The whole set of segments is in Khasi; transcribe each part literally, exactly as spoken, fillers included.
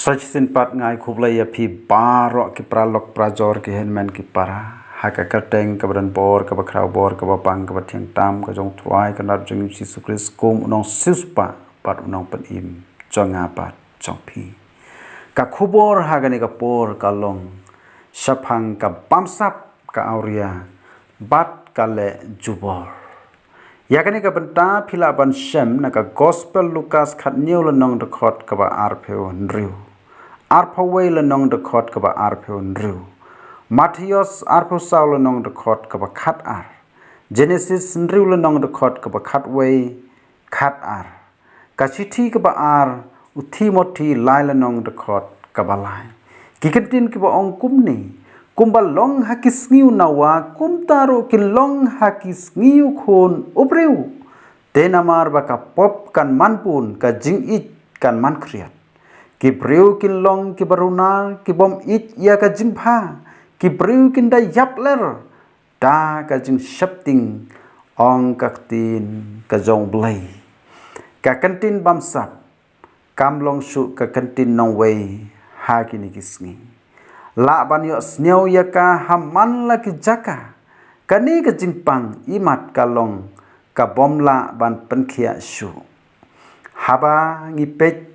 Sa shisien pat nga ai khublei ïa phi baroh ki paralok parajor ki hynmen ki para, ha ka kyrteng kaba donbor, kaba khraw bor, kaba bang, kaba thiang tam ka jong U Trai, ka nat jong U Jisu Khrist, kum u nongsiewspah bad u nongpynim jong nga bad jong phi. Ka khubor ha kane ka por ka long shaphang ka bamsap ka awria bad ka leh jubor. Ïa kane ka bynta phi lah ban shem na ka Gospel Lukas khathynñiew lynnong dkhot kaba arphew hynriew, arphew wei lynnong dkhot kaba arphew hynriew, Mathaios arphew saw lynnong dkhot kaba khatar, Jenesis hynriew lynnong dkhot kaba khatwei, khatar. Ka shithi kaba ar u Timothi lai lynnong dkhot kaba lai. Ki kyntien kiba ong kumne: Kumba long ha ki sngi u Noah, kumta ruh kin long ha ki sngi u Khun u briew. Te namar ba ka pop kan man bun, ka jingïeit kan man khriat. Ki briew kin long kiba runar, ki bym ïeit ïa ka jingbha, ki briew kin da ïapler da ka jingsheptieng, ong ka ktien ka jong U Blei. Ka kyntien bamsap kam long shuh ka kyntien nongwei ha kine ki sngi. Lah ban ïohsngew ïa ka ha man la ki jaka. Kane ka jingpang imat ka long ka bym lah ban pynkhiah shuh. Haba ngi peit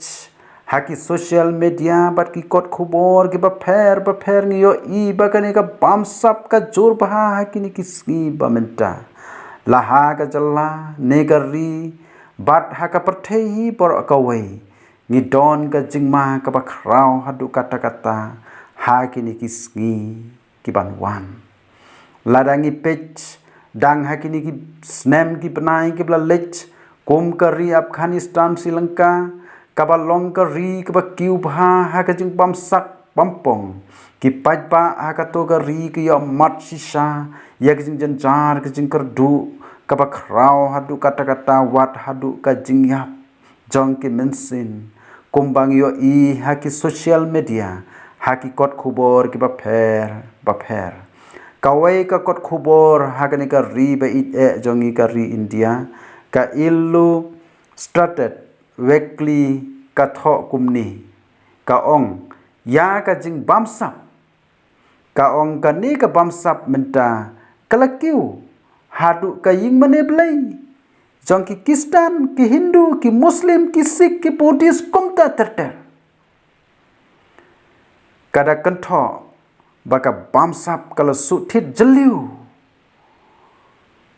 ha ki social media bad ki kot khubor kiba pher bapher, ngi ïohi ba kane ka bamsap ka jur bha ha kine ki sngi ba mynta. La ha ka jylla ne ka ri bad ha ka pyrthei hi baroh kawei, ngi don ka jingma kaba khraw haduh katta katta ha kine ki sngi ki ban wan. Lada ngi peit dang ha kine ki snem ki bnai kiba la leit, kum ka ri Afghanistan, Sri Lanka, kaba long ka ri kaba kiew bha ha ka jingbamsap bampong. Ki paidbah ha kato ka ri ki ïohmat shisha ïa ka jingjynjar, ka jingkyrduh kaba khraw haduh katta katta, wat haduh ka jingïap jong ki mynsiem, kumba ngi ïohi ha ki social media, ha ki kot khubor kiba pher bapher. Kawei ka kot khubor ha kane ka ri ba ïeit eh jong ngi, ka ri India, ka Illustrated Weekly, ka thoh kumne, ka ong ïa ka jingbamsap. Ka ong kane ka bamsap mynta ka la kiew haduh ka ïing mane Blei jong ki Khristan, ki Hindu, ki Muslim, ki Sikh, ki Buddhist, kumta ter ter. Ka da kynthoh ba ka bamsap ka la shu thied jylliew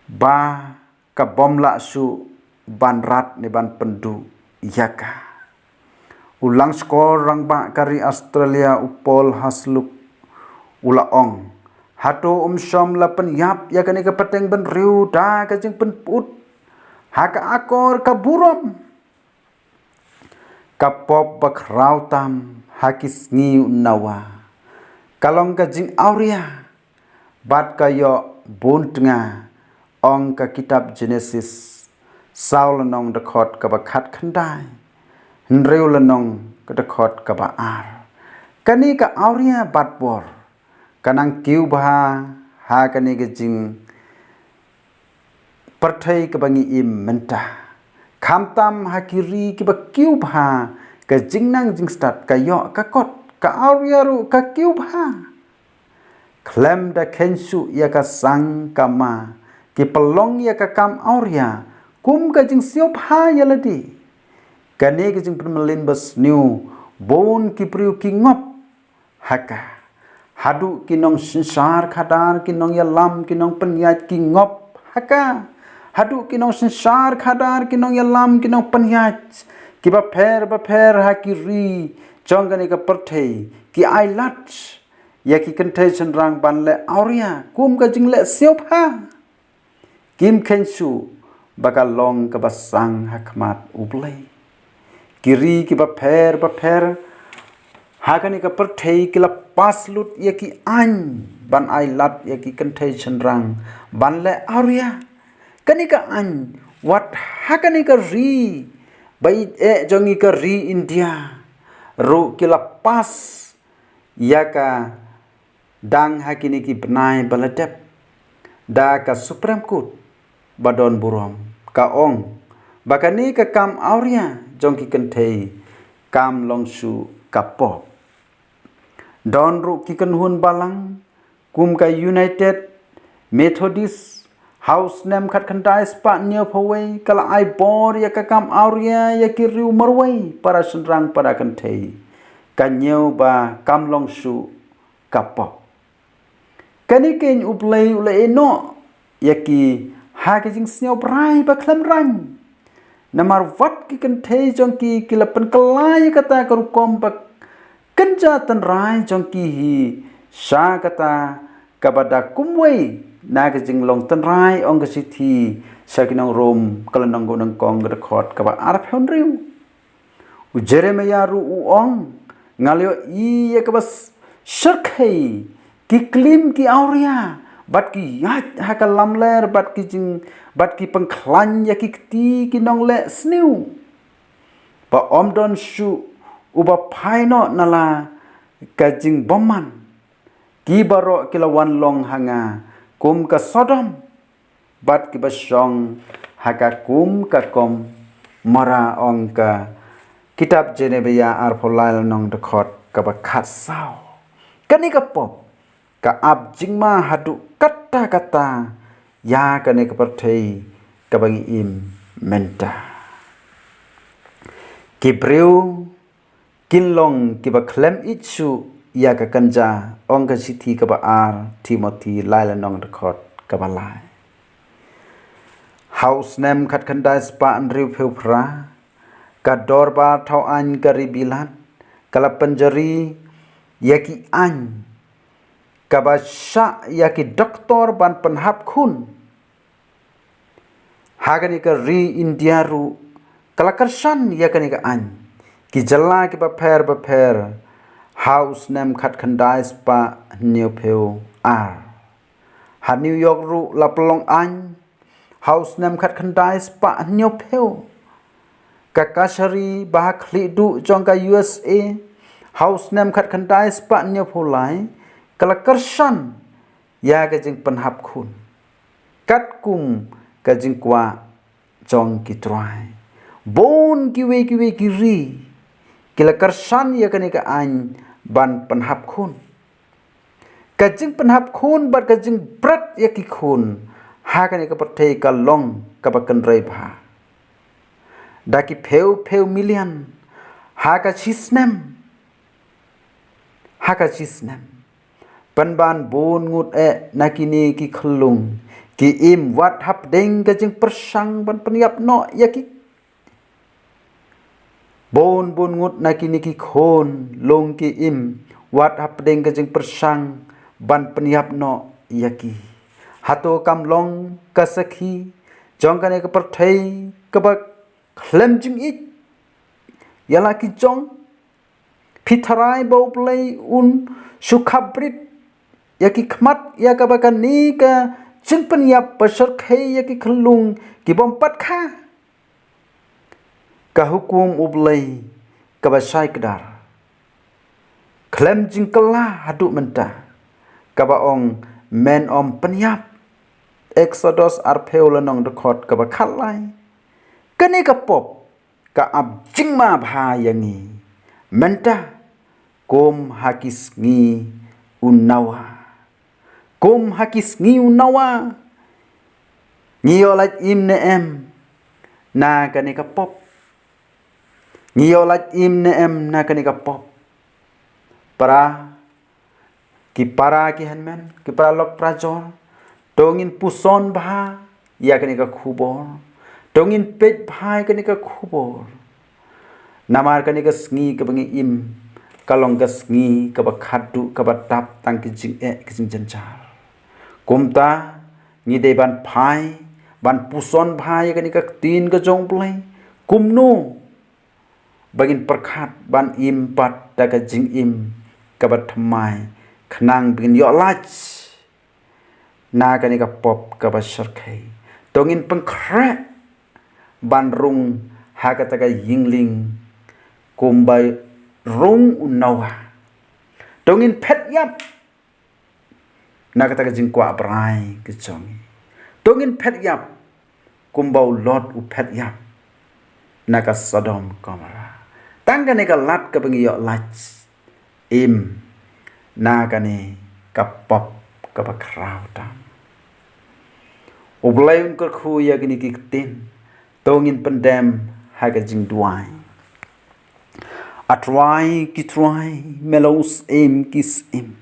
ba ka bym lah shuh ban rat ne ban pynduh ïa ka. U langskor rangbah ka ri Australia, u Paul Haslup, u la ong, hato um shym la pynïap ïa kane ka pateng bynriew da ka jingpynput ha ka akor ka burom? Ka pop ba khraw tam ha ki sngi u Noah ka long ka jingawria bad ka ïoh bun tnga, ong ka kitab Jenesis, saw lynnong dkhot kaba khatkhyndai, hynriew lynnong ka dkhot kaba ar. Kane ka awria bad bor ka nang kiew bha ha kane ka jing pyrthei kaba ngi im mynta. Khamtam ha ki ri kiba kiew bha, ka jingnang jingstad ka ïoh ka kot, ka awria ruh ka kiew bha. Khlem da kheiñ shuh ïa ka sang ka ma, ki pynlong ïa ka kam awria kum ka jingsiewbha ïa lade. Kane ka jingpynmlien ba sniew, bun ki briew ki ngop ha ka. Haduh ki nongsynshar khadar, ki nongïalam, ki nongpynïaid ki ngop ha ka. Haduh ki nongsynshar khadar, ki nongïalam, ki nongpynïaid kiba pher bapher ha ki ri jong kane ka pyrthei, ki ailad ïa ki kynthei shynrang ban leh awria kum ka jingleh siewbha. Kim kheiñ shuh ba ka long kaba sang ha khmat U Blei. Ki ri kiba pher bapher ha kane ka pyrthei ki la pass lut ïa ki aiñ ban ailad ïa ki kynthei shynrang ban leh awria. Kane ka aiñ, wat ha kane ka ri ba ïeit eh jong ngi, ka ri India, ruh ki la pass ïa ka dang ha kine ki bnai ba la dep da ka Supreme Court ba don burom, ka ong ba kane ka kam awria jong ki kynthei kam long shuh ka pop. Don ruh ki kynhun balang kum ka United Methodist ha u snem khatkhyndai spah hynñiewphew wei ka la ai bor ïa ka kam awria ïa ki riew marwei, para shynrang para kynthei, ka ñiew ba kam long shuh ka pop. Kane keiñ U Blei u la ïehnoh ïa ki ha ka jingsngewbha ba khlem rang. Namar wat ki kynthei jong ki ki la pynkylla ïa kata ka rukom ba kynja tynrai jong ki hi sha kata kaba da kumwei na ka jinglong tynrai, ong ka shithi sha ki nong Rom ka lynnong kaba nyngkong ka dkhot kaba arphew hynriew. U Jeremiah ruh u ong, nga la ïohi ïa kaba s-, shyrkhei, ki klim ki awria, bad ki ïaid ha ka lamler, bad ki jing, bad ki pynkhlaiñ ïa ki kti ki nongleh sniew. Ba ym don shuh uba phai noh na la ka jingbymman. Ki baroh ki la wan long ha nga kum ka Sodom, bad kiba shong ha ka kum ka Gomorrah, ong ka kitab Jeremiah arphew lai lynnong dkhot kaba khatsaw. Kane ka pop ka ap jingma haduh katta katta ïa kane ka pyrthei kaba ngi im mynta. Ki briew kin long kiba khlem ïeit shuh ïa ka kynja, ong ka shithi kaba ar Timothy lai lynnong dkhot kaba lai. Ha u snem khatkhyndai spah hynriewphew phra, ka dorbar thaw aiñ ka ri Bilat ka la pynjari ïa ki aiñ kaba shah ïa ki doktor ban pynhap khun. Ha kane ka ri India ruh ka la kyrshan ïa kane ka aiñ. Ki jylla kiba pher bapher ha u snem khatkhyndai spah hynñiewphew ar. Ha New York ruh la pynlong aiñ ha u snem khatkhyndai spah hynñiewphew. Ka kashari ba ha khlieh duh jong ka U S A ha u snem khatkhyndai spah hynñiewphew lai ka la kyrshan ïa ka jingpynhap khun katkum ka jingkwah jong ki trai. Bun kiwei kiwei ki ri ki la kyrshan ïa kane ka aiñ ban pynhap khun. Ka jingpynhap khun bad ka jingbret ïa ki khun ha kane ka pyrthei ka long kaba kynrei bha. Da ki phew phew million ha ka shisnem, ha ka shisnem. Pynban bun ngut eh na kine ki khyllung ki im wat hapdeng ka jingpyrshang ban pynïap noh ïa ki. Bun bun ngut na kine ki khun lung ki im wat hapdeng ka jingpyrshang ban pynïap noh ïa ki. Hato kam long ka sakhi jong kane ka pyrthei kaba khlem jingïeit ïa la ki jong? Phi tharai ba U Blei un shu khapbrit ïa ki khmat ïa kaba kane ka jingpynïap ba shyrkhei ïa ki khyllung ki bym pat kha? Ka hukum U Blei kaba shai kdar khlem jingkylla haduh mynta, kaba ong men ym pynïap. Exodus arphew lynnong dkhot kaba khatlai. Kane ka pop ka ap jingma bha ïa ngi mynta kum ha ki sngi u Noah. Kum ha ki sngi u Noah. Ngi ïoh lait im ne em na kane ka pop? Ngi ïoh lait im ne em na kane ka pop? Para, ki para ki hynmen, ki para lok para jor, to ngin puson bha ïa kane ka khubor. To ngin peit bha ïa kane ka khubor. Namar kane ka sngi kaba ngi im ka long ka sngi kaba khadduh kaba dap tang ki jingeh ki jingjynjar. Kumta ngi dei ban phai ban puson bha ïa kane ka ktien ka jong U Blei. Kumno ba ngin pyrkhat ban im pat da ka jingim kaba thymmai khnang ba ngin ïoh lait na kane ka pop kaba shyrkhei? To ngin pynkhreh ban rung ha kata ka ïingling kumba rung u Noah. To ngin phet ïap na kata ka jingkwah brai ka jong ngi. To ngin phet ïap kumba u Lot u phet ïap na ka Sodom Gomorrah. tang kane ka lad kaba ngi ïoh lait im na kane ka pop kaba khraw tam. U Blei un kyrkhu ïa kine ki ktien. To ngin pyndem ha ka jingduwai. A Trai ki trai, me long u syiem ki syiem.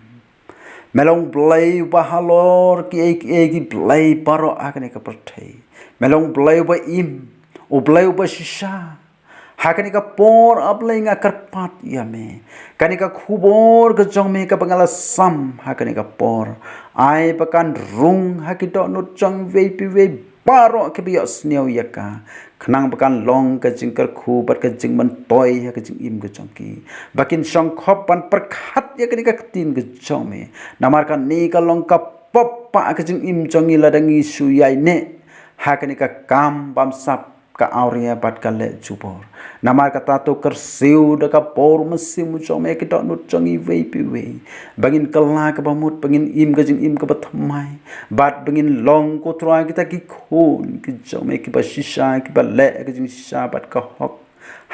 Me long u Blei uba halor kiei kiei ki blei baroh ha kane ka pyrthei. Me long u Blei uba im, u Blei uba shisha. Ha kane ka por, A Blei, nga kyrpad ïa me. Kane ka khubor ka jong me kaba nga la sam ha kane ka por, ai ba kan rung ha ki dohnud jong iwei pa iwei baroh kiba ïohsngew ïa ka, khnang ba kan long ka jingkyrkhu bad ka jingmyntoi ha ka jingim ka jong ki, ba kin shongkhop ban pyrkhat ïa kane ka ktien ka jong me. Namar kane ka long ka pop ha ka jingim jong ngi lada ngi shu ïaineh ha kane ka kam bamsap, ka awria bad ka leh jubor. Namar kata, to kyrsiew da ka bor u Mynsiem u jong me ïa ki dohnud jong ngi iwei pa iwei, ba ngin kylla kaba mut, ba ngin im ka jingim kaba thymmai, bad ba ngin long, ko Trai, kita ki khun ki jong me kiba shisha, kiba leh ka jingshisha bad ka hok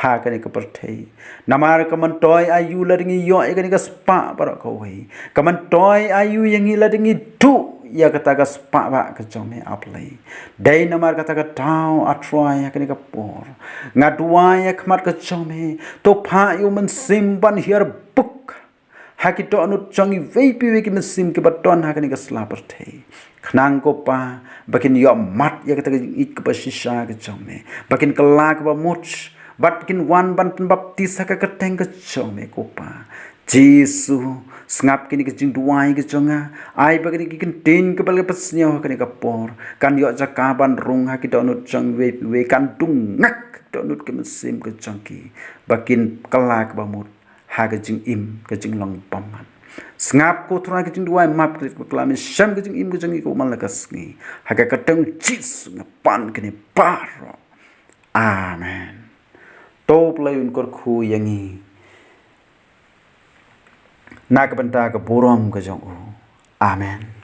ha kane ka pyrthei. Namar ka myntoi aïu lada ngi ïoh ïa kane ka spah baroh kawei? Ka myntoi aïu ïa ngi lada ngi duh ïa kata ka spah bah ka jong me, A Blei? Dei namar kata ka daw, A Trai, ha kane ka por nga duwai ïa khmat ka jong me, to phah ïa u Mynsiem ban hiar buk ha ki dohnud jong iwei pa iwei ki mynsiem kiba don ha kane ka sla pyrthei, khnang, ko Pa, ba kin ïohmad ïa kata ka jingïeit kaba shisha ka jong me, ba kin kylla kaba mut, bad ba kin wan ban pynbaptis ha ka kyrteng ka jong me, ko Pa Jisu. Sngap kine ki jingduwai ki jong nga, ai ba kine ki kyntien kiba la pynsngew ha kane ka por kan ïoh jaka ban rung ha ki dohnud jong iwei pa iwei, kan dung ngak ki dohnud ki mynsiem ka jong ki, ba kin kylla kaba mut ha ka jingim ka jinglong bymman. Sngap, ko Trai, ka jingduwai, map ka jingklam, shem ka jingim ka jong ngi kumba man la ka sngi. Ha ka kyrteng Jisu nga pan kine baroh. Amen. To Blei un kyrkhu ïa ngi na ka bynta ka burom ka jong u. Amen.